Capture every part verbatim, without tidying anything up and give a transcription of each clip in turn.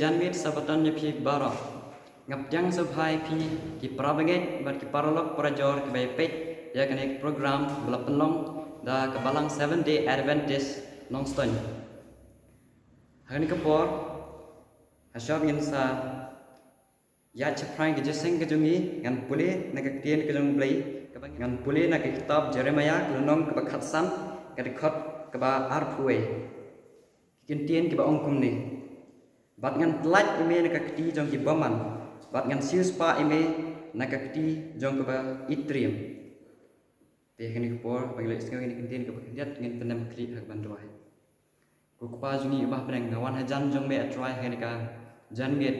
Janmiet Sabbaton ïa phi baroh. Nga pdiang sngewbha ïa phi ki para bangeit bad ki paralok parajor kiba ïa peit ïa kane ka program ba la pynlong da ka balang Seventh Day Adventist Nongstoiñ. Ha kane ka por, hashwa ngin sa ïa shaphrang ka jingïaseng ka jong ngi, ngan pule na ka ktien ka jong U Blei, kaba ngan pule na ka kitab Jeremiah ka lynnong kaba khatsan, ka dkhot kaba arphew wei. Ki ktien kiba ong kumne: Bad ngan pyllait ïa me na ka kti jong ki bymman, bad ngan siewspah ïa me na ka kti jong kaba itriem. Te ha kane ka por, ba ngin leit sngew ïa kine ki ktien kaba khyndiat, ngin pyndem khlieh ha kaban duwai. Ko Kpa jong ngi uba ha bneng, nga wan hajan jong me, A Trai, ha kane ka janmiet.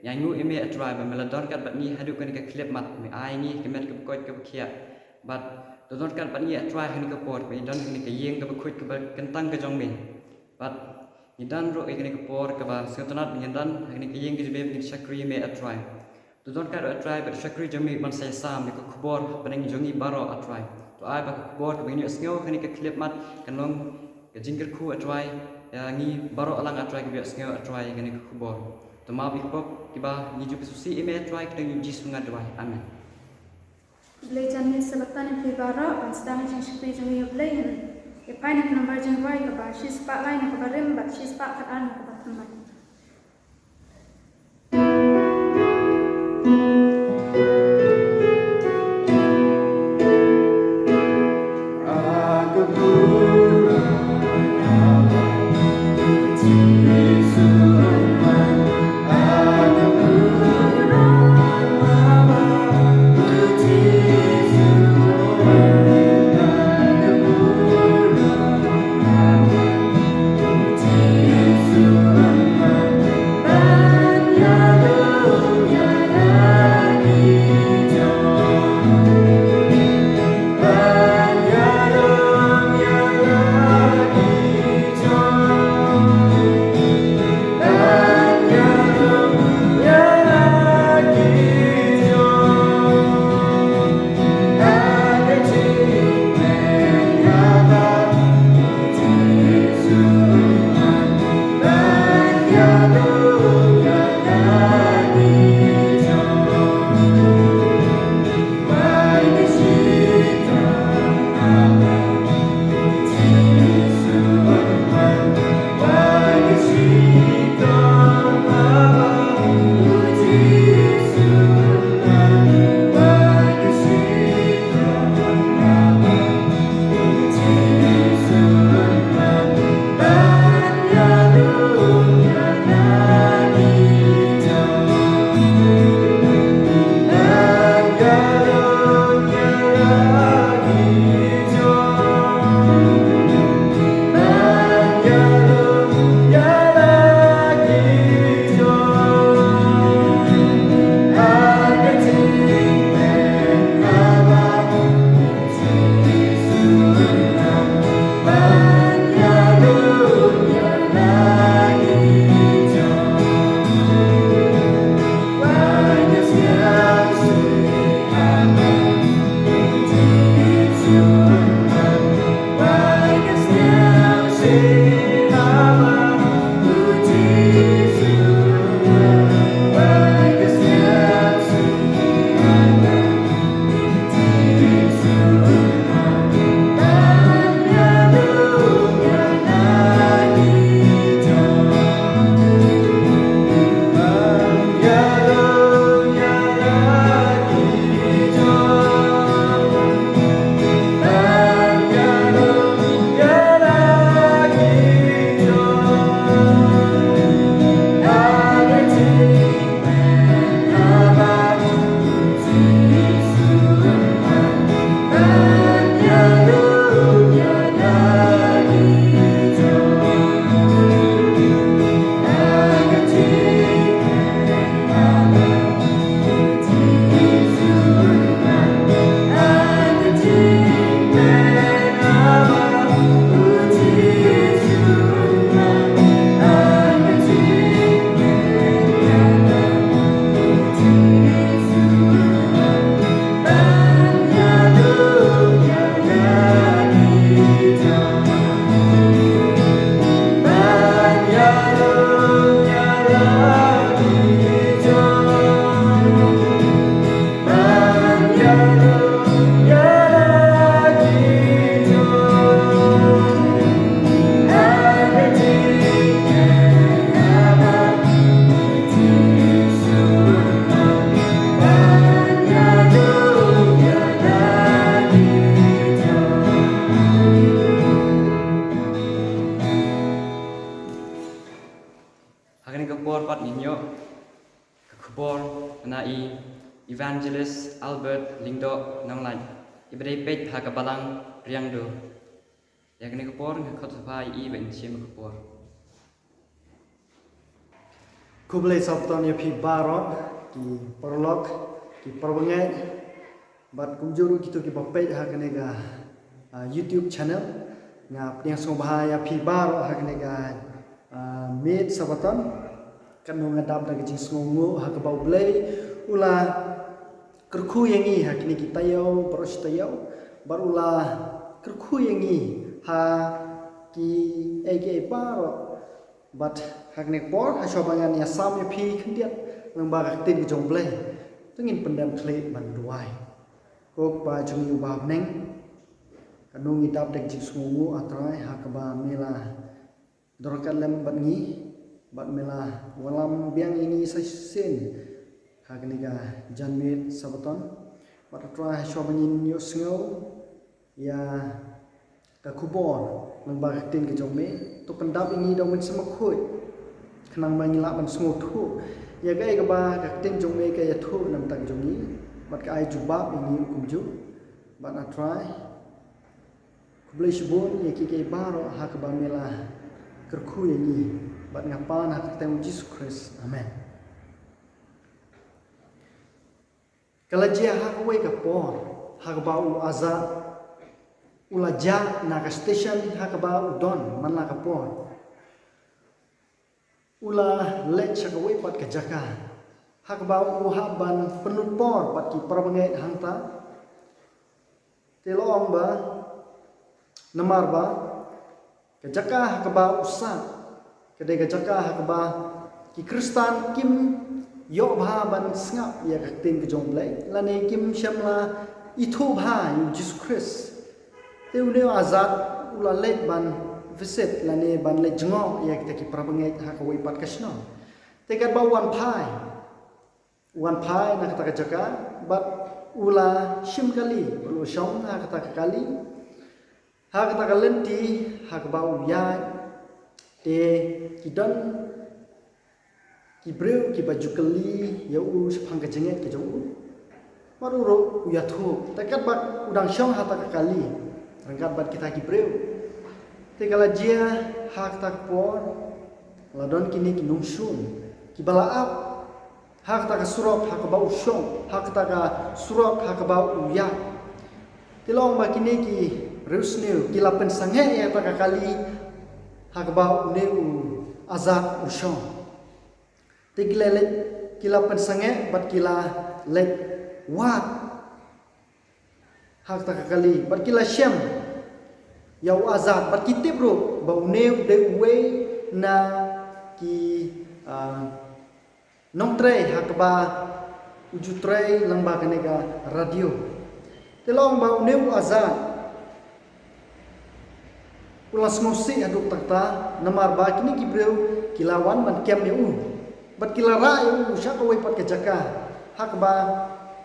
Ngi ainguh ïa me, A Trai, ba me la don ryngkat bad ngi haduh kane ka khyllipmat, me ai ïa ngi ka met kaba koit kaba khiah. Bad to don ryngkat bad ngi, A Trai, ha kane ka por, ba ngi don ha kane ka ïing kaba khuid kaba kyntang ka jong me. Bad ngi don ruh ha kane ka por kaba sngewtynnat, ngi don ha kane ka ïing ka jong me, ngi shakri ïa me, A Trai. To don ryngkat, A Trai, bad u shakri jong me u ban sa ïasam ïa ka khubor ha bneng jong ngi baroh, A Trai. To ai ba ka khubor kaba ngin ïohsngew ha kane ka khyllipmat kan long ka jingkyrkhu, A Trai, ïa ngi baroh lang, A Trai, kiba ïohsngew, A Trai, ïa kane ka khubor. To map ïa ki pop kiba ngi ju pynsngewsih ïa me, A Trai, ha kyrteng U Jisu nga duwai. Amen. Khublei janmiet Sabbaton ïa phi baroh, ban sdang ïa ka jingshakri jong ngi, U Blei, ngin ïa peit na ka nambar jingrwai kaba shispah lai na kaba rim bad shispah khatar na kaba thymmai. Evangelist Albert Lyngdoh Nonglait, iba dei peit ha ka Balang Riangdo. Ïa kane ka por nga khot sngewbha ïa i ban shim ka por. Khublei Sabbaton ïa phi baroh, ki paralok, ki parabangeit, bad kumjuh ruh kito kiba peit ha kane ka, ah, YouTube channel. Nga pdiang sngewbha ïa phi baroh ha kane ka, ah, miet Sabbaton. Katno nga dap da ka jingsngewnguh ha kaba U Blei u la kyrkhu ïa ngi ha kine ki taïew baroh shi taïew, bad u la kyrkhu ïa ngi ha kiei kiei baroh. Bad ha kane ka por, ha shuwa ba ngan ïasam ïa phi khyndiat lyngba ka ktien ka jong U Blei, to ngin pyndem khlieh ban duwai. Ko Kpa jong ngi uba ha bneng, katno ngi dap da ka jingsngewnguh, A Trai, ha kaba me la don ryngkat lem bad ngi, bad me la wallam biang ïa ngi sa shisien ha kane ka janmiet Sabbaton. Bad A Trai, ha shuwa ba ngin ïohsngew ïa ka khubor lyngba ka ktien ka jong me, to pyndap ïa ngi da U Mynsiem Bakhuid, khnang ba ngin lah ban sngewthuh ïa kaei kaba ka ktien jong me ka ïathuh na ka bynta ka jong ngi, bad ka ai jubab ïa ngi kumjuh. Bad A Trai, khublei shibun ïa kiei kiei baroh ha kaba me la kyrkhu ïa ngi, bad nga pan ha ka kyrteng U Jisu Khrist. Amen. Ka la jia ha kawei ka por, ha kaba u Azad u la jah na ka station ha kaba u don man la ka por. U la leit sha kawei pat ka jaka ha kaba u hap ban pynlut por bad ki parabangeit hangta. Te la ong ba, namar ba ka jaka ha kaba u sah ka dei ka jaka ha kaba ki Khristan kim ïoh bha ban sngap ïa ka ktien ka jong U Blei, lane kim shym la ithuh bha ïa U Jisu Khrist. Te une u Azad u la leit ban visit lane ban leit jngoh ïa kita ki parabangeit ha kawei pat ka shnong. Te katba u wan phai, u wan phai na kata ka jaka, bad u la shim kali, bad u la shong ha kata ka kali. Ha kata ka lynti ha kaba u ïaid, te ki don ki briew kiba ju kylli ïa u shaphang ka jingngeit ka jong u. Bad u ruh u ïathuh, te katba u dang shong ha kata ka kali ryngkat bad kita ki briew, te ka la jia ha kata ka por la don kine ki nongshun kiba la ap ha kata ka surok ha kaba u shong, ha kata ka surok ha kaba u ïaid. Te la ong ba kine ki riewsniew ki la pynsangeh ïa kata ka kali ha kaba une u Azad u shong. Te ki la leit, ki la pynsangeh bad ki la leit wad ha kata ka kali, bad ki la shem ïa u Azad, bad ki tip ruh ba une u dei uwei na ki, ah, nongtrei ha kaba u ju trei lyngba kane ka radio. Te la ong ba une u Azad u la sngewsih haduh katta katta, namar ba kine ki briew ki la wan ban kem ïa u, bad ki la rah ïa u sha kawei pat ka jaka ha kaba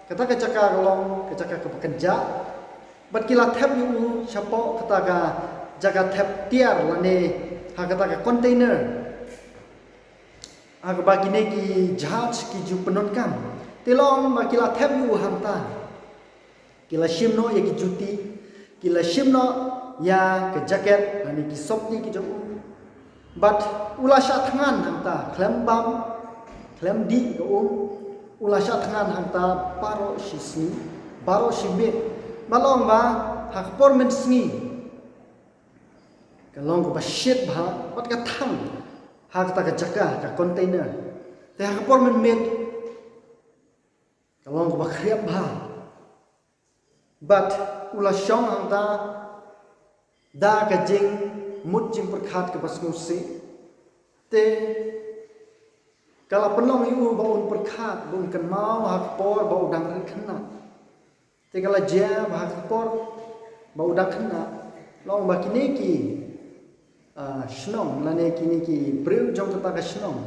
kata ka jaka ka long ka jaka kaba kynjah, bad ki la thep ïa u shapoh kata ka jaka thep tiar lane ha kata ka container ha kaba kine ki jahaj ki ju pyndonkam. Te la ong ba ki la thep ïa u hangta. Ki la shim noh ïa ki juti, ki la shim noh ïa ka jaket lane ki sopti ki jong u. Bad u la shah thngan hangta khlem bam, khlem dih ka um. U la shah thngan hangta baroh shi sngi, baroh shi miet. Bad la ong ba ha ka por mynsngi ka long kaba shit bha bad ka thang ha kata ka jaka, ka container. Te ha ka por mynmiet ka long kaba khriat bha. Bad u la shong hangta da ka jingmut jingpyrkhat kaba sngewsih. Te ka la pynlong ïa u ba un pyrkhat, ba un kynmaw ha ka por ba u dang rit khynnah. Te ka la jia ba ha ka por ba u dang khynnah, la ong ba kine ki, ah, shnong lane kine ki briew jong kata ka shnong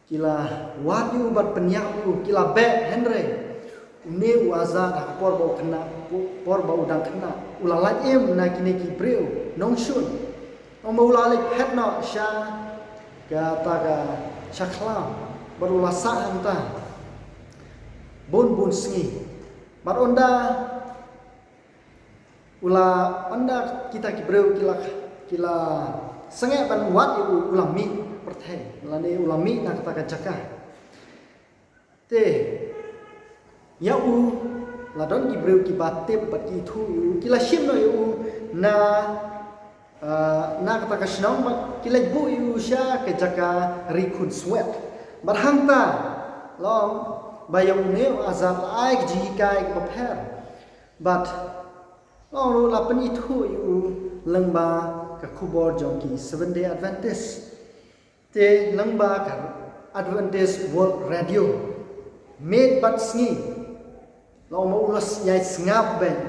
ki la wad ïa u bad pynïap ïa u, ki la beh, hynrei une u Azad ha ka por ba u khynnah, por ba u dang khynnah, u la lait im na kine ki briew nongshun. Ong ba u la leit phet noh sha kata ka, sha khlaw, bad u la sah hangta. bun bun sngi. Bad ynda u la, ynda kita ki briew ki la, ki la sangeh ban wad ïa u, u la mih pyrthei lane u la mih na kata ka jaka. Te ïa u la don ki briew kiba tip bad ki ithuh ïa u, ki la shim noh ïa u na, ah, na kata ka shnong bad ki leit buh ïa u sha ka jaka ri khunswet. Bad hangta long ba ïa une u Azad la ai ka jinghikai kaba pher. Bad long ruh la pynithuh ïa u lyngba ka khubor jong ki Seventh Day Adventist. Te lyngba ka Adventist World Radio, miet bad sngi, long ba u la ïai sngap beit.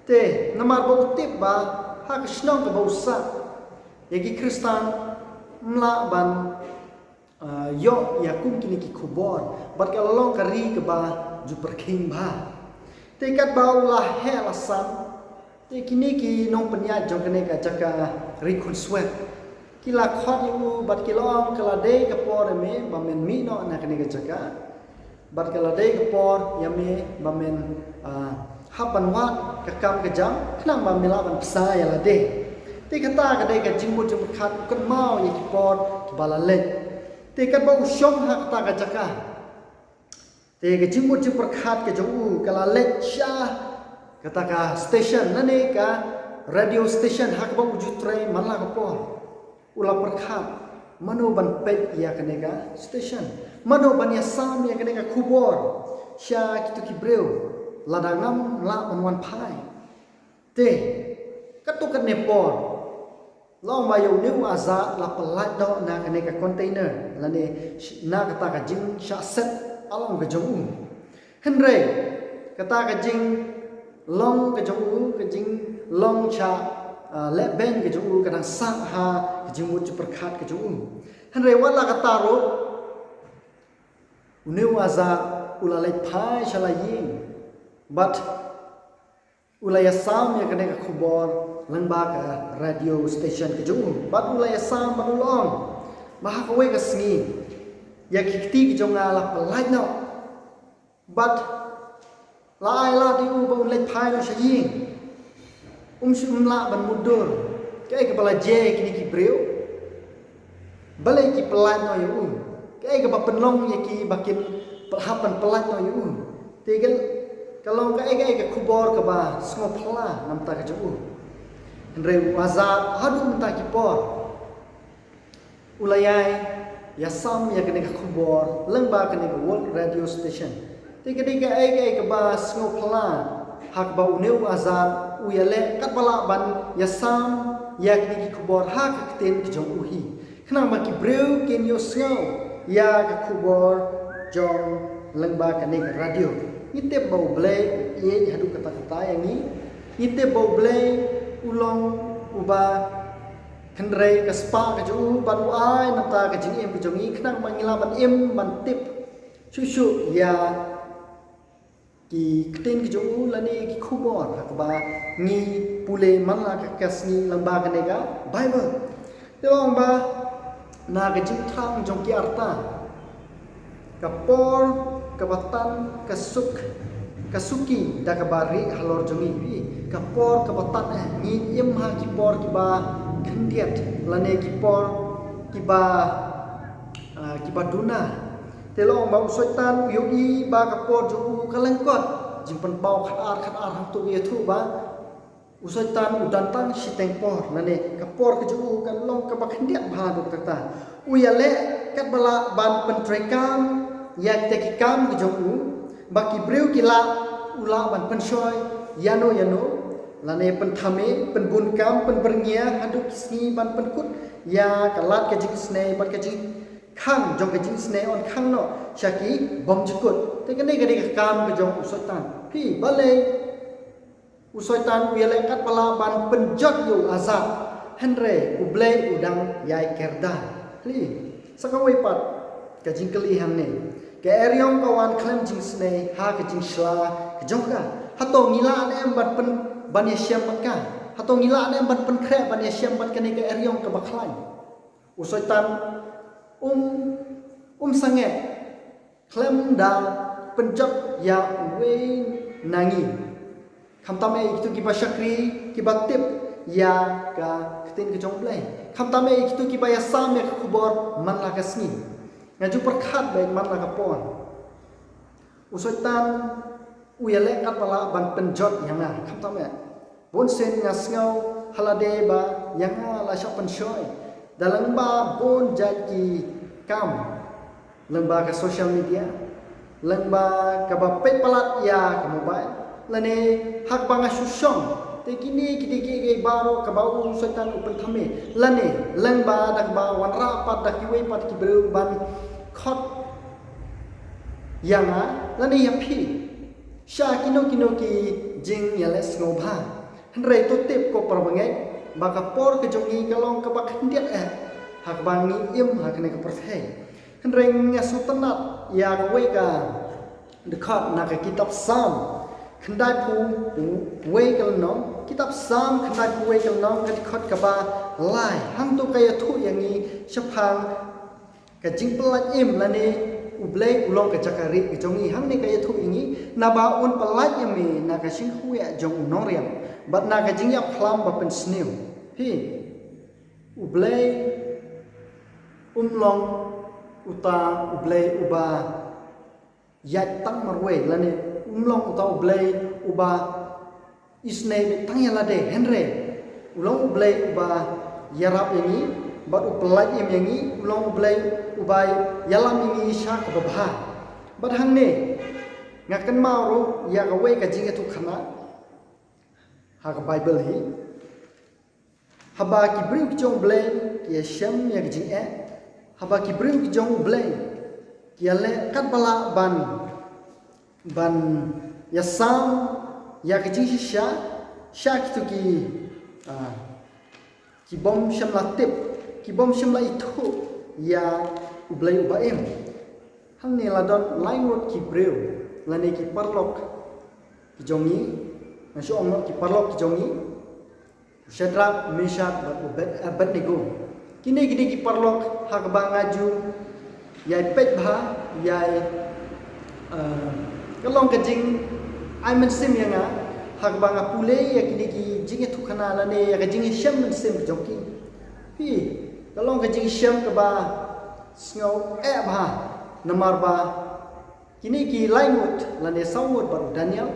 Te namar ba u tip ba ha ka shnong kaba u sah, ïa ki Khristan ym lah ban, ah, ïoh ïa kum kine ki khubor bad ka la long ka ri kaba ju pyrkhing bha. Te katba u la heh la san, te kine ki nongpynïaid jong kane ka jaka ri khunswet ki la khot ïa u bad ki la ong, ka la dei ka por ïa me ba men mih noh na kane ka jaka. Bad ka la dei ka por ïa me ba men, ah, hap ban wad ka kam ka jam khnang ba me lah ban bsa ïa lade. Te kata ka dei ka jingmut jingpyrkhat u kynmaw ïa ki por kiba la leit. Te katba u shong ha kata ka jaka, te ka jingmut jingpyrkhat ka jong u ka la leit sha kata ka station lane ka radio station ha kaba u ju trei man la ka por. U la pyrkhat, mano ban peit ïa kane ka station, mano ban ïasam ïa kane ka khubor sha kito ki briew lada ngam lah ban wan phai. Te katto katne por long ba ïa une u Azad la pyllait noh na kane ka container lane na kata ka jingshah set along ka jong u. Hynrei kata ka jinglong ka jong u, ka jinglong sha, ah, lehbeiñ ka jong u ka dang sah ha ka jingmut jingpyrkhat ka jong u. Hynrei wat la katta ruh une u Azad u la leit phai sha la ïing bad u la ïasam ïa kane ka khubor lyngba ka radio station ka jong u. Bad u la ïasam bad u la ong ba ha kawei ka sngi ïa ki kti ka jong nga la pyllait noh. Bad la ai lad ïa u ba un leit phai noh sha ïing. Um shym lah ban mutdur kaei kaba la jia ïa kine ki briew. Balei ki pyllait noh ïa u? Kaei kaba pynlong ïa ki ba kin hap ban pyllait noh ïa u? Te ka long kaei kaei ka khubor kaba sngewphylla na ka bynta ka jong u. Hynrei u Azad haduh mynta ki por u la ïai ïasam ïa kane ka khubor lyngba kane ka World Radio Station. Te ka dei kaei kaei kaba sngewphylla ha kaba une u Azad u ïaleh katba lah ban ïasam ïa kine ki khubor ha ka ktien ka jong u hi, khnang ba ki briew kin ïohsngew ïa ka khubor jong lyngba kane ka radio. Ngi tip ba U Blei u ïeit haduh katta katta ïa ngi. Ngi tip ba U Blei u long uba kynrei ka spah ka jong u bad u ai na ka bynta ka jingim ka jong ngi, khnang ba ngi lah ban im ban tip shuh shuh ïa ki ktien ka jong u lane ki khubor ha kaba ngi pule man la ka, ka sngi lyngba kane ka Baibl. Te long ba na ka jingthrang jong ki arta, ka por kaba tan ka suk, ka suki da kaba rieh halor jong ngi. Ka por kaba tan, eh, ngi im ha ki por kiba khyndiat lane ki por kiba, ah, kiba duna. Te long ba u Soitan u ïohi ba ka por jong u ka lyngkot. Jingpynpaw khatar khatar hangto ïathuh ba u Soitan u don tang shiteng por, lane ka por ka jong u ka long kaba khyndiat bha haduh katta. U ïaleh katba lah ban pyntreikam ïa kita ki kam ka jong u, ba ki briew ki lah, u lah ban pynshoi ïano ïano, lane pynthame, pynbun kam, pynbyrngia haduh ki sngi ban pynkut ïa ka lad ka jingisynei bad ka jingkhang jong ka jingisynei, yn khang noh sha ki bymjukut. Te kane ka dei ka kam ka jong u Soitan. Phi, balei u Soitan u ïaleh katba lah ban pynjot ïa u Azad, hynrei U Blei u dang ïai kyrdan? Phi, sa kawei pat ka jingkylli hangne. Ka eriong ka wan khlem jingisynei ha ka jingshla ka jong ka. Hato ngi lah ne em ban pyn, ban ïashem bad ka? Hato ngi lah ne em ban pynkhreh, ban ïashem bad kane ka eriong kaba khlaiñ? U Soitan um, um sangeh khlem da pynjot ïa uwei na ngi. Khamtam eh ïa kito kiba shakri, kiba tip ïa ka ktien ka jong U Blei. Khamtam eh ïa kito kiba ïasam ïa ka khubor man la ka sngi. Nga ju pyrkhat beit man la ka por. U Soitan u ïaleh katba lah ban pynjot ïa nga. Khamtam eh. Bun sien nga sngew ha lade ba ïa nga la shah pynshoi da lyngba bun jait ki kam, lyngba ka social media, lyngba kaba peit palat ïa ka mobile, lane ha kaba nga shu shong. Te kine ki dei kiei kiei baroh kaba u Soitan u pynthame, lane lyngba da kaba wanrah pat da kiwei pat ki briew ban khot ïa nga lane ïa phi sha kino kino ki jingïaleh sngewbha. Hynrei to tip ko para bangeit ba ka por ka jong ngi ka long kaba khyndiat eh ha kaba ngi im ha kane ka pyrthei. Hynrei nga sngewtynnat ïa kawei ka dkhot na ka kitab Salm khyndaiphew wei ka lynnong. Kitab Salm khyndaiphew wei ka lynnong, ka dkhot kaba lai. Hangto ka ïathuh ïa ngi shaphang ka jingpyllait im lane U Blei u long ka jaka rieh ka jong ngi. Hangne ka ïathuh ïa ngi, naba un pyllait ïa me na ka shynkhweh jong u nongriam bad na ka jingïap khlam ba pynsniew. Hi, U Blei um long uta U Blei uba ïaid tang marwei lane um long uta U Blei uba isynei beit tang ïa lade, hynrei u long U Blei uba ïarap ïa ngi bad u pyllait im ïa ngi. U long U Blei uba ïalam ïa ngi sha kaba bha. Bad hangne nga kynmaw ruh ïa kawei ka jingïathuhkhana ha ka Baibl hi. Haba ki briew ki jong U Blei ki ïashem ïa ka jingeh, haba ki briew ki jong U Blei ki ïaleh katba lah ban, ban ïasam ïa ka jingshisha sha kito ki, ah, ki bym shym la tip, ki bym shym la ithuh ïa U Blei uba im. Hangne la don lai ngut ki briew lane ki paralok ki jong ngi, nga shu ong ki paralok ki jong ngi, Shadrak, Meshak bad Abed-, Abednego. Kine ki dei ki paralok ha kaba nga ju ïai peit bha, ïai, eh, ka long ka jingai mynsiem ïa nga ha kaba nga pule ïa kine ki jingïathuhkhana lane ïa ka jingïashem mynsiem ka jong ki. Hi, ka long ka jingshem kaba sngew eh bha, namar ba kine ki lai ngut lane saw ngut bad u Daniel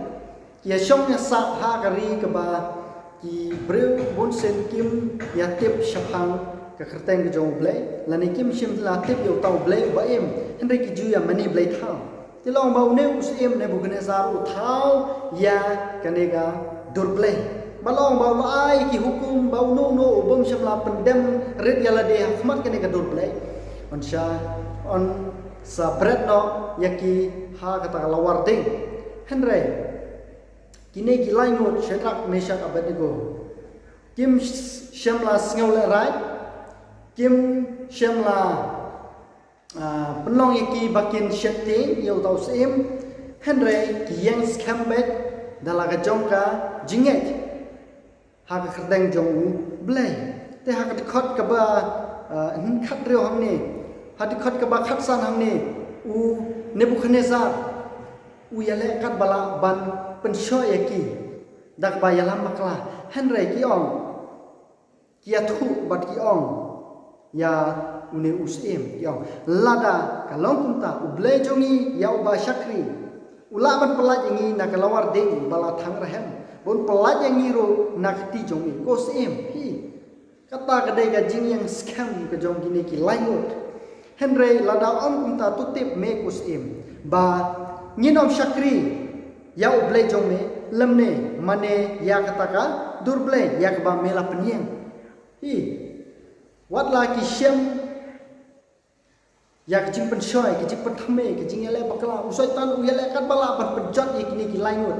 ki ïashong ïasah ha ka ri kaba ki briew bun sien kim ïatip shaphang ka kyrteng ka jong U Blei lane kim shym la tip ïa uta U Blei uba im, hynrei ki ju ïa mane blei thaw. Te long ba une u syiem Nebukhadnessar u thaw ïa kane ka dur blei. Ba long ba u la ai ki hukum ba uno uno u bym shym la pyndem rit ïa lade ha khmat kane ka dur blei. Yn sa, yn sa bret noh ïa ki ha kata ka lawar ding. Hynrei kine ki lai ngut, Shadrak, Meshak, Abednego, kim sh-, shym la sngew lehrain, kim shym la, ah, pynlong ïa ki ba kin sheptieng ïa uta u syiem, hynrei ki ïeng skhem beit da la ka jong ka jingngeit ha ka kyrteng jong U Blei. Te ha ka dkhot kaba, ah, khathynriew hangne, ha dkhot kaba khatsan hangne, u Nebukhadnessar u ïaleh katba lah ban pynshoi ïa ki da kaba ïalam bakla, hynrei ki ong, ki ïathuh bad ki ong ïa une u syiem, ki ong, lada ka long kumta, U Blei jong ngi ïa uba shakri u lah ban pyllait ïa ngi na ka lawar ding ba la thang rhem, ba un pyllait ïa ngi ruh na ka kti jong me, ko syiem. Hi, kata ka dei ka jingïeng skhem ka jong kine ki lai ngut. Hynrei lada ong kumta, to tip me ko syiem ba ngin ym shakri ïa U Blei jong me, lymne mane ïa kata ka dur blei ïa kaba me la pynïeng. Hi, wat la ki shem ïa ka jingpynshoi, ka jingpynthame, ka jingïaleh bakla, u Soitan u ïaleh katba lah ban pynjot ïa kine ki lai ngut.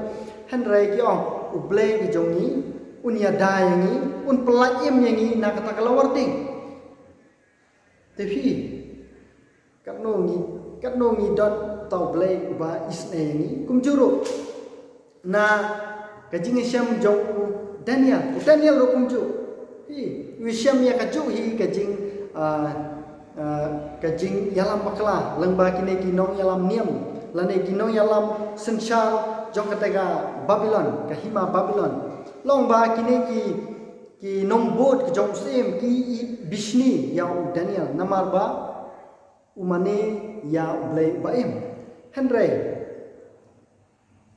Hynrei ki ong, U Blei ka jong ngi un ïada ïa ngi, un pyllait im ïa ngi na kata ka lawar ding. Te phi, katno ngi, katno ngi don uta U Blei uba isynei ïa ngi? Kumjuh ruh na ka jingïashem jong u Daniel. U Daniel ruh kumjuh. Hi, u ïashem ïa kajuh hi ka jing, ah, ah, ka jingïalam bakla lyngba kine ki nongïalam niam. lane ki nongïalam synshar jong kata ka Babilon, ka hima Babilon. Long ba kine ki, ki nongbud ka jong u syiem ki i bishni ïa u Daniel namar ba u mane ïa U Blei uba im. Hynrei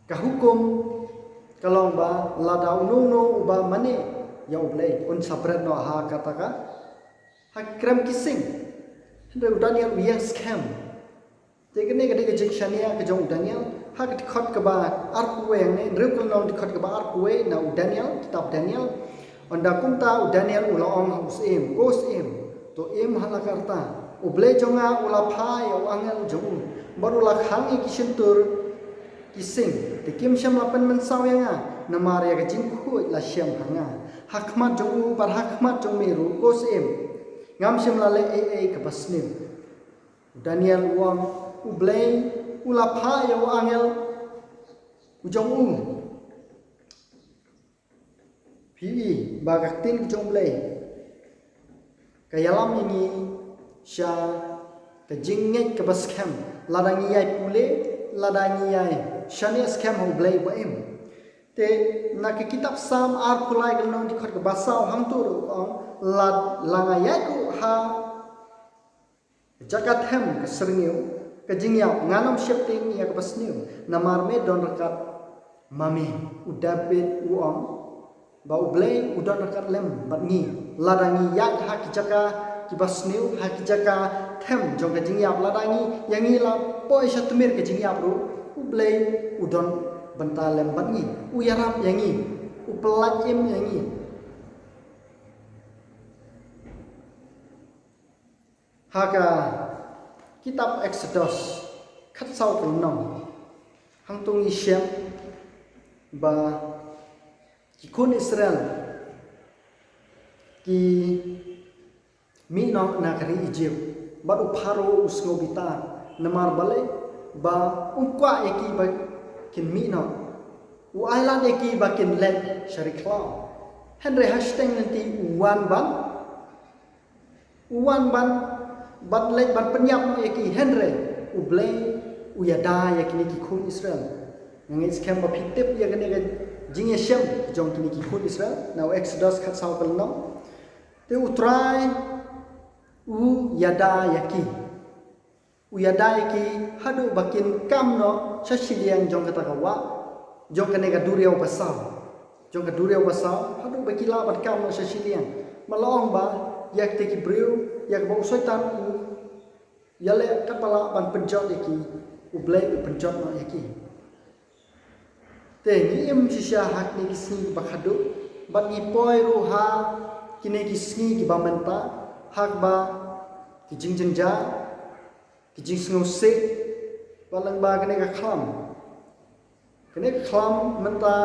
ka hukum ka long ba lada uno uno uba mane ïa U Blei un sa bret noh ha kata ka, ha krem ki sing. Hynrei u Daniel u ïeng skhem. Te kane ka dei ka jingshaniah ka jong u Daniel. Ha ka dkhot kaba arphew wei, ne hynriew ka lynnong, dkhot kaba arphew wei na u Daniel, kitab Daniel. Ynda kumta u Daniel u la ong ha u syiem, ko syiem, to im ha la ka rta. U Blei jong nga u la phah ïa u angel jong u, bad u la khang ïa ki shyntur ki sing. Te kim shym la pynmynsaw ïa nga namar ïa ka jingkhuid la shem ha nga, ha khmat jong u bad ha khmat jong me ruh, ko syiem. Ngam shym la leh ei ei kaba sniew. U Daniel u ong, U Blei u la phah ïa u angel u jong u. Phi i ba ka ktien ka jong U Blei ka ïalam ïa ngi sha ka jingngeit kaba skhem, lada ngi ïai pule, lada ngi ïai shaniah skhem ha U Blei uba im. Te na ka kitab Salm arphew lai ka lynnong, dkhot kaba saw, hangto ruh ka ong, la, la nga ïaid ruh ha jaka them ka syrngiew ka jingïap, ngan ym sheptieng ïa kaba sniew, namar me don ryngkat ma me. U David u ong ba U Blei u don ryngkat lem bad ngi. Lada ngi ïaid ha ki jaka kiba sniew, ha ki jaka them jong ka jingïap, lada ngi, ïa ngi la poi sha tmier ka jingïap ruh, U Blei u don bynta lem bad ngi. U ïarap ïa ngi, u pyllait im ïa ngi. Ha ka kitab Eksodos khatsaw ka lynnong, hangto ngi shem ba ki khun Israel ki mih noh na ka ri Ijipt, bad u Pharaoh u sngew bitar. Namar balei? Ba um kwah ïa ki ba kin mih noh. U ailad ïa ki ba kin leit sha ri khlaw. Hynrei ha shiteng lynti u wan ban U wan ban, ban leit ban pynïap noh ïa ki, hynrei U Blei u ïada ïa kine ki khun Israel. Nga ngeit skhem ba phi tip ïa kane ka jingïashem jong kine ki khun Israel na u Eksodos khatsaw ka lynnong. Te U Trai u ïada ïa ki. U ïada ïa ki haduh ba kin kam noh sha shiliang jong kata ka wah, jong kane ka duriaw basaw. Jong ka duriaw basaw, haduh ba ki lah ban kam noh sha shiliang. Ba la ong ba ïa kita ki briew, ïa kaba u Soitan u ïaleh katba lah ban pynjot ïa ki, U Blei u pynjot noh ïa ki. Te ngi im shisha ha kine ki sngi kiba khadduh, bad ngi poi ruh ha kine ki sngi kiba mynta, ha kaba ki jingjynjar, ki jingsngewsih, bad lyngba kane ka khlam. Kane ka khlam mynta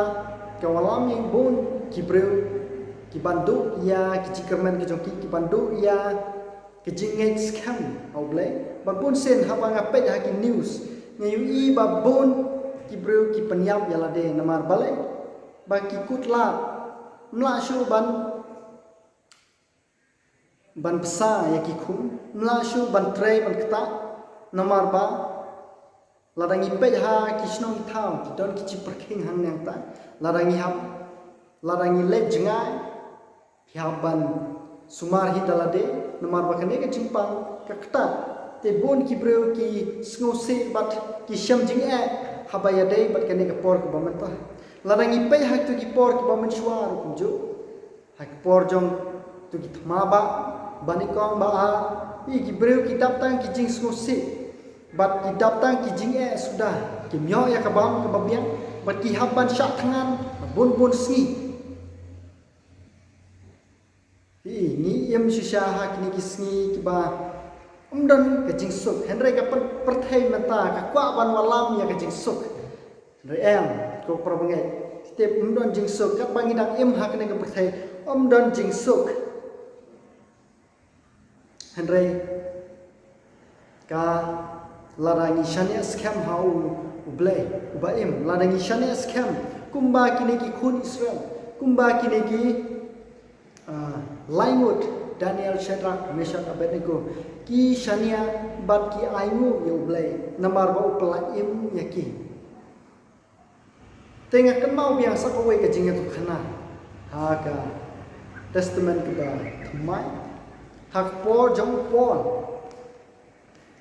ka wallam ïa bun ki briew kiban duh ïa ki jingkyrmen ki jong ki, kiban duh ïa ki jingngeit skhem ha U Blei. Bad bun sien haba nga peit ha ki news, nga ïohi ba bun ki briew ki pynïap ïa lade. Namar balei? Ba ki kut lad, ym lah shuh ban ban bsa ïa ki khun, ym lah shuh ban trei ban ktah. Namar ba lada ngi peit ha ki shnong ki thaw, ki don ki jingpyrkhing hangne hangta. Lada ngi hap, lada ngi leit jngai, ki hap ban sumar hi da lade. Namar ba kane ka jingpang ka ktah. Te bun ki briew ki sngewsih bad ki shem jingeh haba ïadei bad kane ka por kaba mynta. Lada ngi peit ha kito ki por kiba mynshuwa ruh kumjuh, ha ki por jong kito ki thma bah, ba nyngkong, ba ar, i ki briew ki dap tang ki jingsngewsih bad ki dap tang ki jingeh suda, kim ïoh ïa ka bam kaba biang, bad ki hap ban shah thngan bun bun sngi. Hi, ngi im shisha ha kine ki sngi kiba ym don ka jingsuk, hynrei ka pyrthei mynta ka kwah ban wallam ïa ka jingsuk. Hynrei em, ko para bangeit, tip, ym don jingsuk. Katba ngi dang im ha kane ka pyrthei, ym don jingsuk. Hynrei ka, lada ngi shaniah skhem ha U, U Blei uba im, lada ngi shaniah skhem kumba kine ki khun Israel, kumba kine ki, ah, laingut Daniel, Shadrach, Meshach, Abednego, ki shaniah bad ki ainguh ïa U Blei namar ba u pyllait im ïa ki. Te nga kynmaw biang sa kawei ka jingïathuhkhana ha ka Testament kaba thymmai, ha ka por jong u Paul.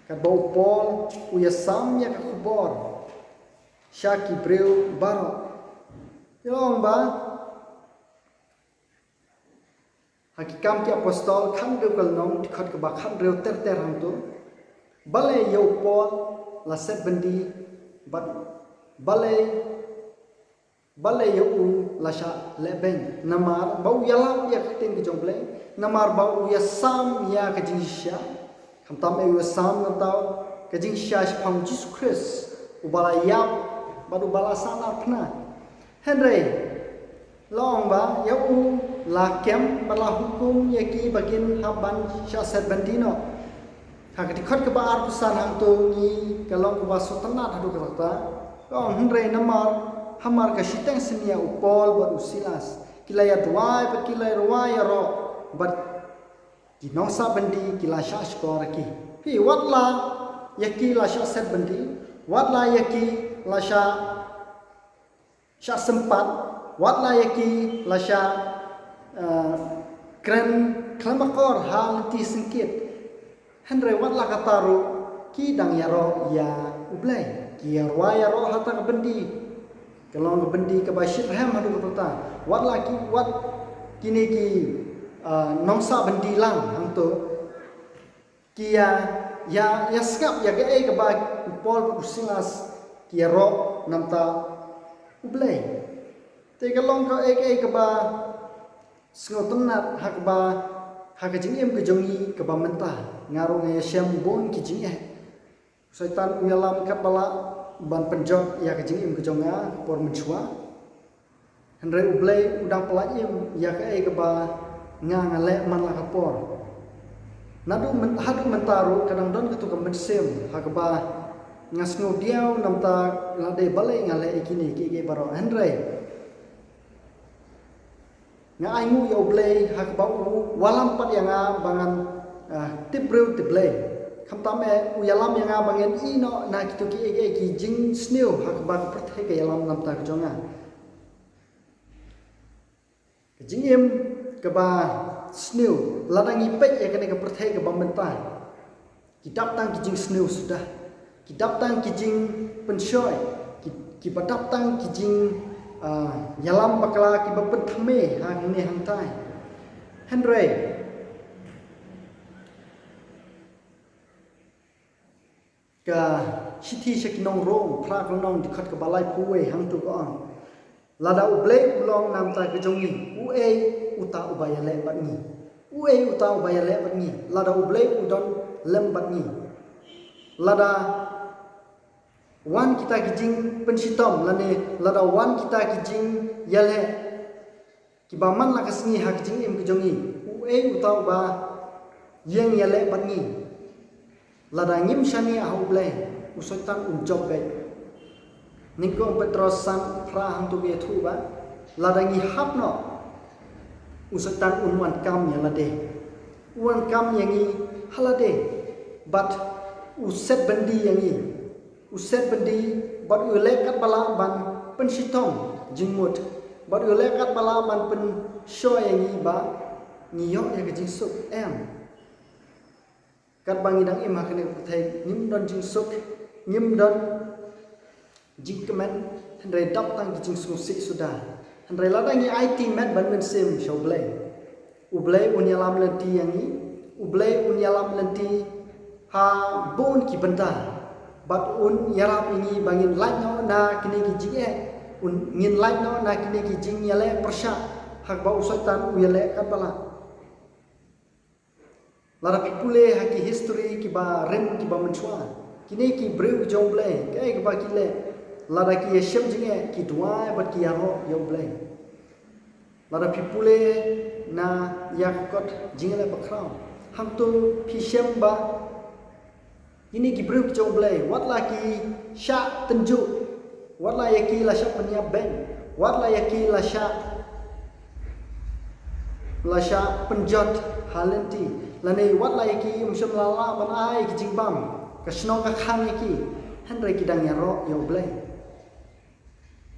Katba u Paul u ïasam ïa ka khubor sha ki briew baroh. Ïa long ba ha Ki Kam Ki Apostol khathynriew ka lynnong, dkhot kaba khathynriew ter ter hangto. Balei ïa u Paul la set byndi bad balei, balei ïa u la shah lehbeiñ? Namar ba u ïalam ïa ka ktien ka jong U Blei, namar ba u ïasam ïa ka jingshisha. Khamtam eh u ïasam nangta ka jingshisha shaphang Jisu Khrist, uba la ïap bad uba la sahnarphna. Hynrei la ong ba ïa u la kem bad la hukum ïa ki ba kin hap ban shah set byndi noh. Ha ka dkhot kaba arphew san hangto ngi, ka long kaba sngewtynnat haduh katta. Ka ong, hynrei namar, hamar ka shiteng synñia u Paul bad u Silas ki la ïaduwai bad ki la rwai ïaroh bad ki nongsah byndi ki la shah shkor ïa ki. Phi, wat la ïa ki la shah set byndi, wat la ïa ki la shah shah sympat, wat la ïa ki la shah, eh, kren khlem akor ha lynti syngkit. Hynrei wat la katta ruh ki dang ïaroh ïa U Blei, ki ïarwai ïaroh ha kata ka byndi. Ka long ka byndi kaba shitrhem haduh katta. Wat la ki, wat kine ki, eh, nongsah byndi lang hangto ki ïa, ïa, ïa sngap ïa kaei kaba u Paul bad u Silas ki ïaroh namar U Blei. Te ka long kaei kaei kaba sngewtynnat ha kaba, ha ka jingim ka jong ngi kaba mynta. Nga ruh nga ïashem bun ki jingeh. U Soitan u ïalam katba lah ban pynjot ïa ka jingim ka jong nga por mynshuwa. Hynrei U Blei u dang pyllait im ïa kaei kaba nga nga leh man la ka por. Naduh myn-, haduh mynta ruh ka dang don kato ka mynsiem ha kaba nga sngew diaw namar lade balei nga leh ïa kine kiei kiei baroh. Hynrei nga ainguh ïa U Blei ha kaba u wallam pat ïa nga ba ngan, ah, tip briew tip Blei. Khamtam eh u ïalam ïa nga ba ngan ïeh noh na kito kiei kiei ki jingsniew ha kaba ka pyrthei ka ïalam namar ka jong nga. Ka jingim kaba sniew, lada ngi peit ïa kane ka pyrthei kaba mynta, ki dap tang ki jingsniew suda, ki dap tang ki jingpynshoi, ki, kiba dap tang ki jing, ah, ïalam bakla kiba pynthymmai hangne hangtai. Hynrei ka shithi sha ki nong Rom, phra ka lynnong, dkhot kaba laiphew wei hangto ka ong, lada U Blei u long namar ka jong ngi, uei uta uba ïaleh bad ngi? Uei uta uba ïaleh bad ngi lada U Blei u don lem bad ngi? Lada wan kita ki jingpynshitom lane lada wan kita ki jingïaleh kiba man la ka sngi ha ka jingim ka jong ngi, uei uta uba ïeng ïaleh bad ngi? Lada ngim shaniah ha U Blei, u Soitan un jop beit. Nyngkong Petros san phra hangto ka ïathuh ba lada ngi hap noh, u Soitan un wan kam ïa lade. U wan kam ïa ngi ha lade bad u set byndi ïa ngi. U set byndi bad u leh katba lah ban pynshitom jingmut, bad u leh katba lah ban pynshoi ïa ngi ba ngi ïoh ïa ka jingsuk. Em, katba ngi dang im ha kane ka pyrthei ngim don jingsuk, ngim don jingkmen, hynrei dap tang ki jingsngewsih suda. Hynrei lada ngi aiti met bad mynsiem sha U Blei, U Blei un ïalam lynti ïa ngi, U Blei un ïalam lynti ha bun ki bynta, bad un ïarap ïa ngi ba ngin lait noh na kine ki jingeh, un, ngin lait noh na kine ki jingïaleh pyrshah ha kaba u Soitan u ïaleh katba lah. Lada phi pule ha ki history kiba rim kiba mynshuwa, kine ki briew ki jong U Blei, kaei kaba ki leh, lada ki ïashem jingeh ki duwai bad ki ïaroh ïa U Blei. Lada phi pule na ïa ka kot Jingïaleh Bakhraw, hangto phi shem ba kine ki briew ki jong U Blei, wat la ki shah tynjuh, wat la ïa ki la shah pynïap beiñ, wat la ïa ki la shah la shah pynjot ha lynti, lane wat la ïa ki um shym la lah ban ai ki jingbam, ka shnong ka khang ïa ki, hynrei ki dang ïaroh ïa U Blei.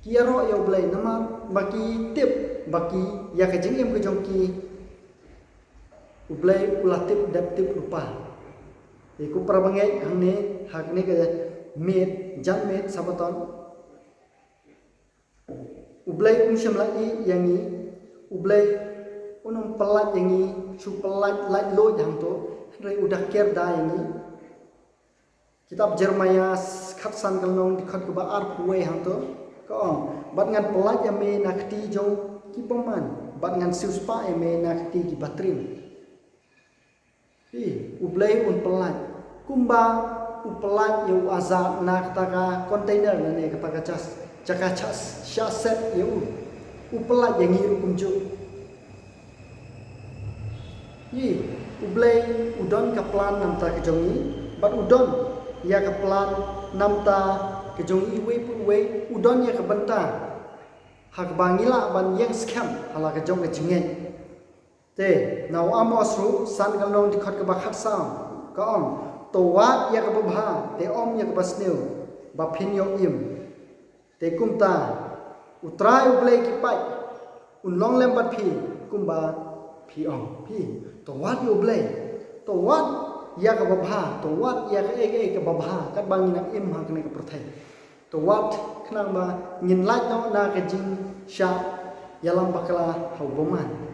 Ki ïaroh ïa U Blei namar ba ki tip ba ki ïa ka jingim ka jong ki U Blei u la tip dep tip lypa. Te ko para bangeit hangne ha kane ka miet, janmiet Sabbaton, U Blei um shym la ïeh ïa ngi, U Blei un ym pyllait ïa ngi, shu pyllait lait luid hangto, hynrei u da ker da ïa ngi. Kitab Jeremiah khatsan ka lynnong dkhot kaba arphew wei hangto ka ong, bad ngan pyllait ïa me na kti jong ki bymman, bad ngan siewspah ïa me na kti ki batrim. Hi, U Blei un pyllait. Kumba u pyllait ïa u Uzzah na kata ka container lane kata ka chas, jaka chas, shah set ïa u. U pyllait ïa ngi ruh kumjuh. Hi, U Blei u don ka plan namar ka jong ngi, bad u don ïa ka plan namar ka jong ngi iwei pa iwei, u don ïa ka bynta ha kaba ngi lah ban ïeng skhem ha la ka jong ka jingngeit. Te na u Amos ruh san ka lynnong dkhot kaba khatsaw ka ong, to wad ïa kaba bha, te ym ïa kaba sniew, ba phin ïoh im. Te kumta U Trai U Blei ki paid un long lem bad phi kumba phi ong. Phi, to wad ïa U Blei, to wad ïa kaba bha, to wad ïa kaei kaei kaba bha katba ngi nang im ha kane ka pyrthei. To wad khnang ba ngin lait noh na ka jingshah ïalam bakla ha u bymman.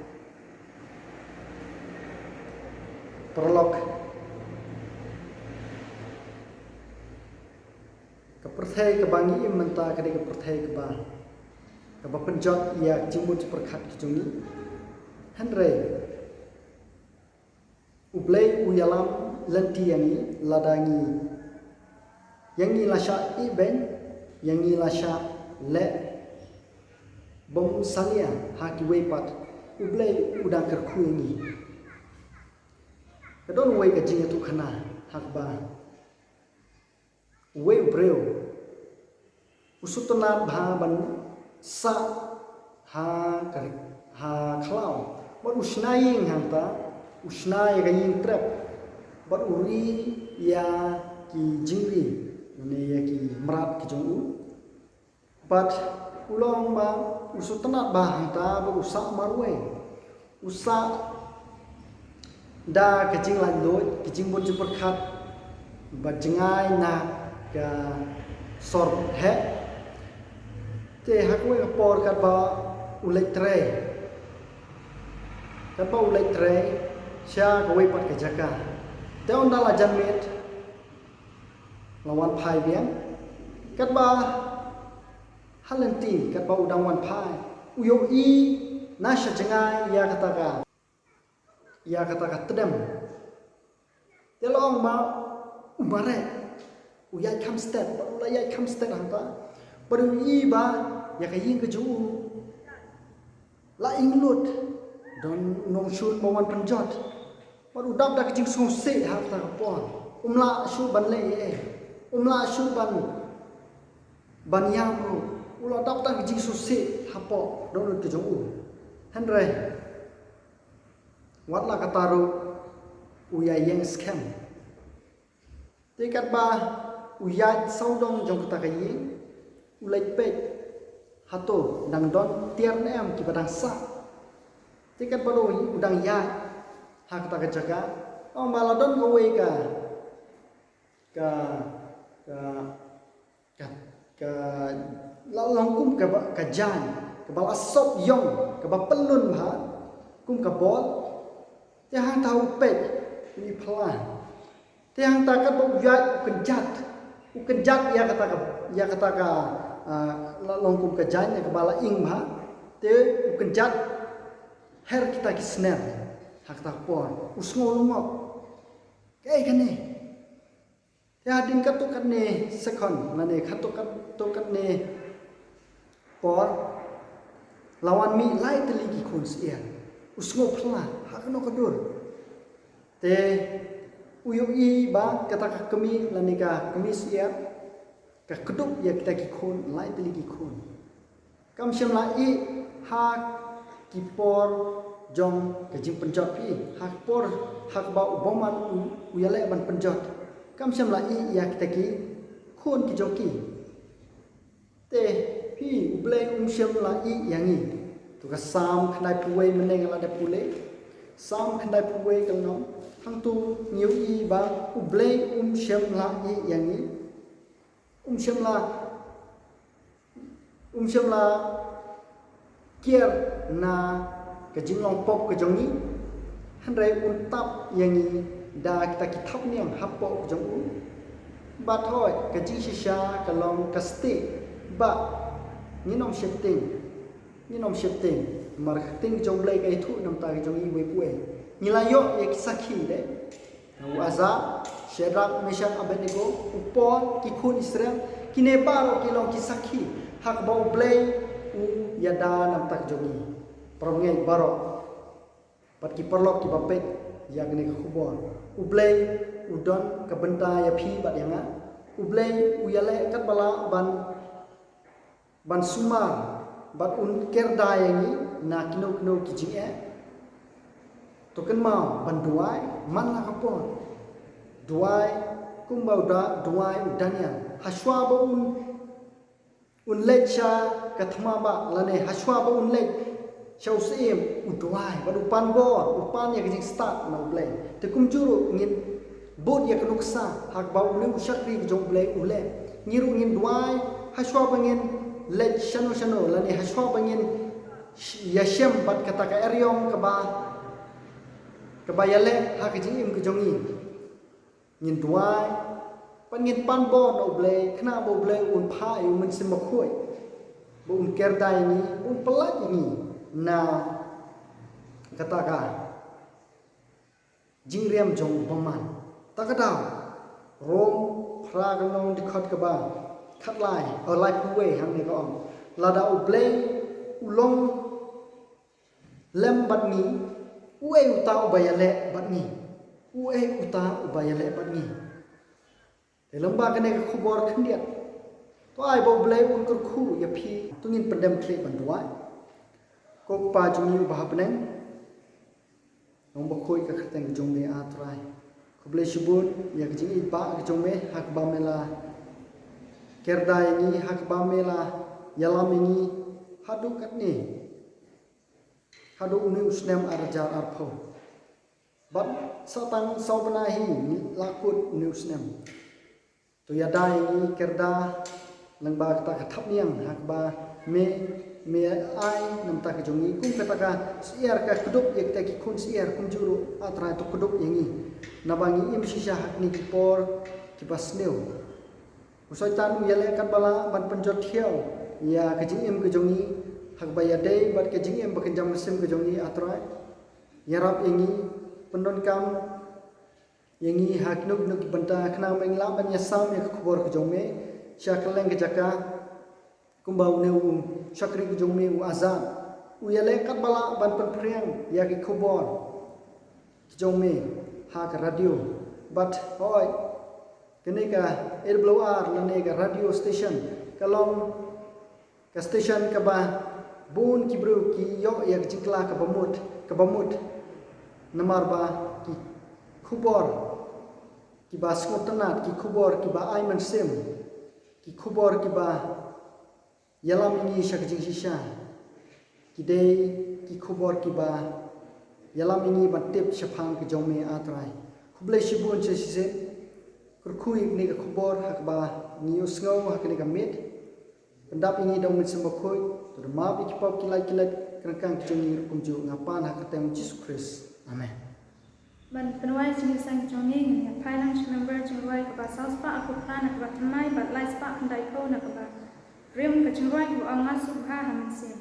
Paralok, ka pyrthei kaba ngi im mynta ka dei ka pyrthei kaba, kaba pynjot ïa ka jingmut jingpyrkhat ka jong ngi. Hynrei U Blei u ïalam lynti ïa ngi lada ngi, ïa ngi la shah ibeiñ, ïa ngi la shah leh bym salia ha kiwei pat, U Blei u dang kyrkhu ïa ngi. Ka don uwei ka jingïathuhkhana ha kaba uwei u briew u sngewtynnad bha ban sah ha ka, ha khlaw, bad u shna ïing hangta, u shna ïa ka ïing trep, bad u ri ïa ki jingri, lane ïa ki mrad ki jong u. Bad u long ba u sngewtynnad bha hangta bad u sah marwei. U sah da ka jinglaitluid, ka jingmut jingpyrkhat, bad jngai na ka sor heh. Te ha kawei ka por katba u leit trei, katba u leit trei sha kawei pat ka jaka, te ynda la janmiet la wan phai biang. Katba ha lynti katba u dang wan phai, u ïohi na sha jngai ïa kata ka, ïa kata ka tdem. Te la ong ba u mareh, u ïaid kham stet, bad u la ïaid kham stet hangta, bad u ïohi ba ïa ka ïing ka jong u la ing lut, don u nongshun ba wan pynjot. Bad u dap da ka jingsngewsih ha kata ka por. Um lah shuh ban leh ei ei. Um lah shuh ban, ban ïam ruh. U la dap da ka jingsngewsih hapoh dohnud ka jong u. Hynrei wat la katta ruh u ïa ïeng skhem. Te katba u ïaid sawdong jong kata ka ïing, u leit peit hato dang don tiar ne em kiba dang sah. Te katba u dang ïaid ha kata ka jaka, ong ba la don kawei ka, ka, ka, ka, ka, la long kum kaba, ka jaiñ kaba la sop ïong, kaba pyllun bha kum ka bol. Te hangta u peit, u ïa phylla. Te hangta katba u ïaid u kynjat, u kynjat ïa kata ka, ïa kata ka, ah, la long kum ka jaiñ ïa kaba la ing bha. Te u kynjat her kita ki sner ha kata ka por. U sngew lyngngoh. Kaei kane? Te hadien katto katne second, lane katto katto katne por, la wan mih lai tylli ki khun syiar. U sngew phylla ha kano ka dur. Te u ïohi ba kata ka kmie lane ka kmie syiar ka kdup ïa kita ki khun, lai tylli ki khun. Kam shym la ïeh ha ki por jong ka jingpynjot phi, ha ka por ha kaba u bymman u, u ïaleh ban pynjot, kam shym la ïeh ïa kita ki khun ki jong ki. Te phi, U Blei um shym la ïeh ïa ngi. To ka Salm khyndaiphew wei mynne nga la dep pule. Salm khyndaiphew wei ka lynnong. Hangto ngi ïohi ba U Blei um shym la ïeh ïa ngi. Um shym la, um shym la kiar na ka jinglong pop ka jong ngi, hynrei un tap ïa ngi da kita ki thapniang hapoh ka jong u. Bad hooid, ka jingshisha ka long ka stieh, ba ngin ym sheptieng, ngin ym sheptieng, namar ka ktien ka jong U Blei ka ïathuh na ka bynta ka jong ngi uwei pa uwei. Ngi la ïoh ïa ki sakhi de. Na u Azar, Shadrak, Meshak, Abednego, u Paul, ki khun Israel, kine baroh ki long ki sakhi ha kaba U Blei u ïada na ka bynta ka jong ngi. Para bangeit baroh, bad ki paralok kiba peit ïa kane ka khubor, U Blei u don ka bynta ïa phi bad ïa nga. U Blei u ïaleh katba lah ban ban sumar bad un kyrda ïa ngi na kino kino ki jingeh. To kynmaw ban duwai man la ka por. Duwai kumba u da duwai u Daniel. Hashwa ba un, un leit sha ka thma ba lane hashwa ba un leit sha u syiem, u duwai bad u pan bor, u pan ïa ka jingstad na U Blei. Te kumjuh ruh ngin bud ïa ka nuksa ha kaba une u shakri ka jong U Blei u leh. Ngi ruh ngin duwai hashwa ba ngin leit shano shano lane hashwa ba ngin sh-, ïashem bad kata ka eriong kaba, kaba ïaleh ha ka jingim ka jong ngi. Ngin duwai, bad ngin pan bor na U Blei, khnang ba U Blei un phah ïa u Mynsiem Bakhuid ba un kyrda ïa ngi, ba un pyllait ïa ngi na kata ka jingriam jong u bymman. Ta ka daw, Rom phra ka lynnong dkhot kaba khatlai, eh, laiphew wei hangne ka ong, lada U Blei u long lem bad ngi, uei uta uba ïaleh bad ngi? Uei uta uba ïaleh bad ngi? Te lyngba kane ka khubor khyndiat, to ai ba U Blei un kyrkhu ïa phi. To ngin pyndem khlieh ban duwai. Ko Kpa jong ngi uba ha bneng, ngi ong bakhuid ka kyrteng ka jong me, A Trai. Khublei shibun ïa ka jingïeit ba ka jong me ha kaba me la kyrda ïa ngi, ha kaba me la ïalam ïa ngi haduh katne, haduh une u snem ar hajar arphew. Bad sa tang saw bnai hi la kut une u snem. To ïada ïa ngi, kyrda lyngba kata ka thapniang ha kaba me, me ai na ka bynta ka jong ngi, kum kata ka syiar ka kdup ïa kita ki khun syiar, kumjuh ruh A Trai to kdup ïa ngi, naba ngi im shisha ha kine ki por kiba sniew. U Soitan u ïaleh katba lah ban pynjot thiaw ïa ka jingim ka jong ngi ha kaba ïadei bad ka jingim ba kynja mynsiem ka jong ngi, A Trai. Ïarap ïa ngi, pyndonkam ïa ngi ha kino kino ki bynta, khnang ba ngin lah ban ïasam ïa ka khubor ka jong me sha kylleng ka jaka. Kumba une u shakri ka jong me u Azar u ïaleh katba lah ban pynphriang ïa ki khubor ki jong me ha ka radio. Bad hooid, kane ka A W R lane ka radio station ka long ka station kaba bun ki briew ki ïoh ïa ka jingkylla kaba mut, kaba mut. Namar ba ki khubor kiba sngewtynnat, ki khubor kiba ai mynsiem, ki khubor kiba ïalam ïa ngi sha ka jingshisha, ki dei ki khubor kiba ïalam ïa ngi ban tip shaphang ka jong me, A Trai. Khublei shibun shisien. Kyrkhu ïa kane ka khubor ha kaba ngi ïohsngew ha kane ka miet. Pyndap ïa ngi da u Mynsiem Bakhuid, to da map ïa ki pop ki lait ki lait kyrkang ki jong ngi ruh kumjuh. Nga pan ha ka kyrteng u Jisu Khrist. Amen. Ban pynwai jingïaseng jong ngi, ngin ïa phai lang sha member jingrwai kaba saw spah arphew phra na kaba thymmai bad lai spah khyndaiphew na kaba rim, ka jingrwai kaba ong Nga Suk Bha ha Mynsiem.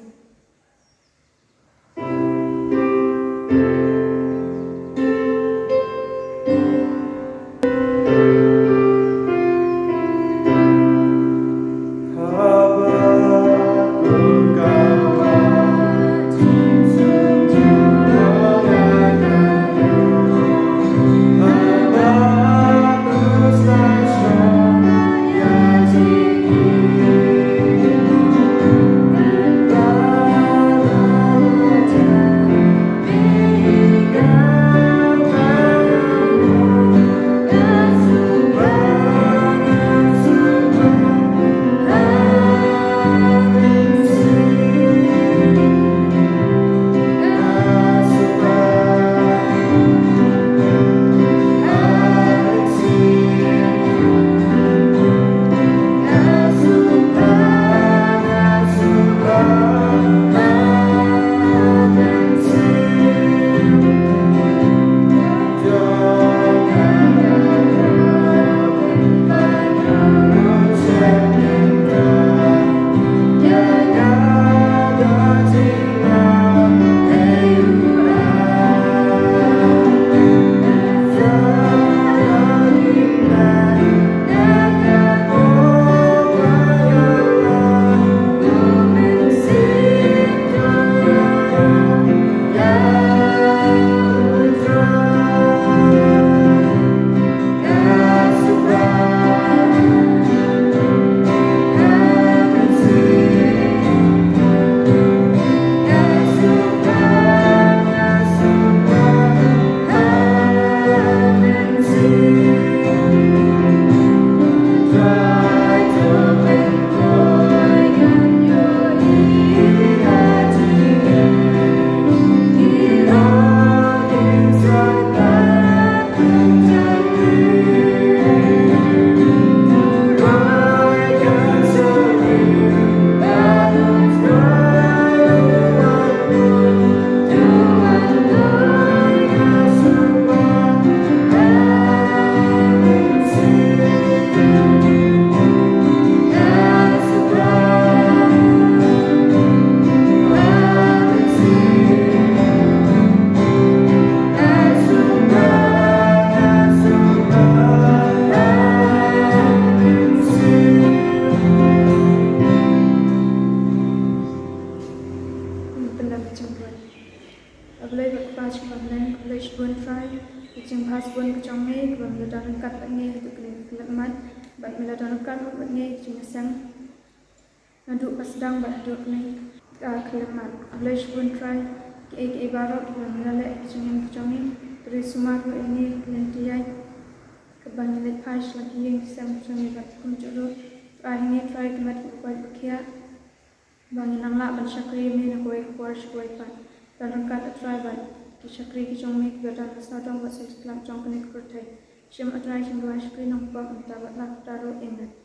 Jingpynbeit. A Blei bad Kpa jong ka bneng, khublei shibun Trai ïa ka jingbha shibun ka jong me kaba me la don ryngkat bad ngi haduh kane ka khyllipmat, bad me la don ryngkat bad ngi ka jingïaseng naduh ka sdang bad haduh kane ka khyllipmat. Khublei shibun Trai kiei kiei baroh kiba me la leh ha ka jingim ka jong ngi. Trei sumar ruh ïa ngi ha ka lynti ïaid kaba ngi leit phai sha la ki ïing ki sem ka jong ngi bad kumjuh ruh ai ha ngi Trai ka met kaba koit ba khiah ba ngin nang lah ban shakri ïa me na kawei ka por sha kawei pat. Don ryngkat A Trai bad ki shakri ki jong me kiba don ha sawdong bad sawstlak jong kane ka pyrthei. Shim A Trai jingduwai shakri nongpop mynta bad la ka bynta ruh. Amen.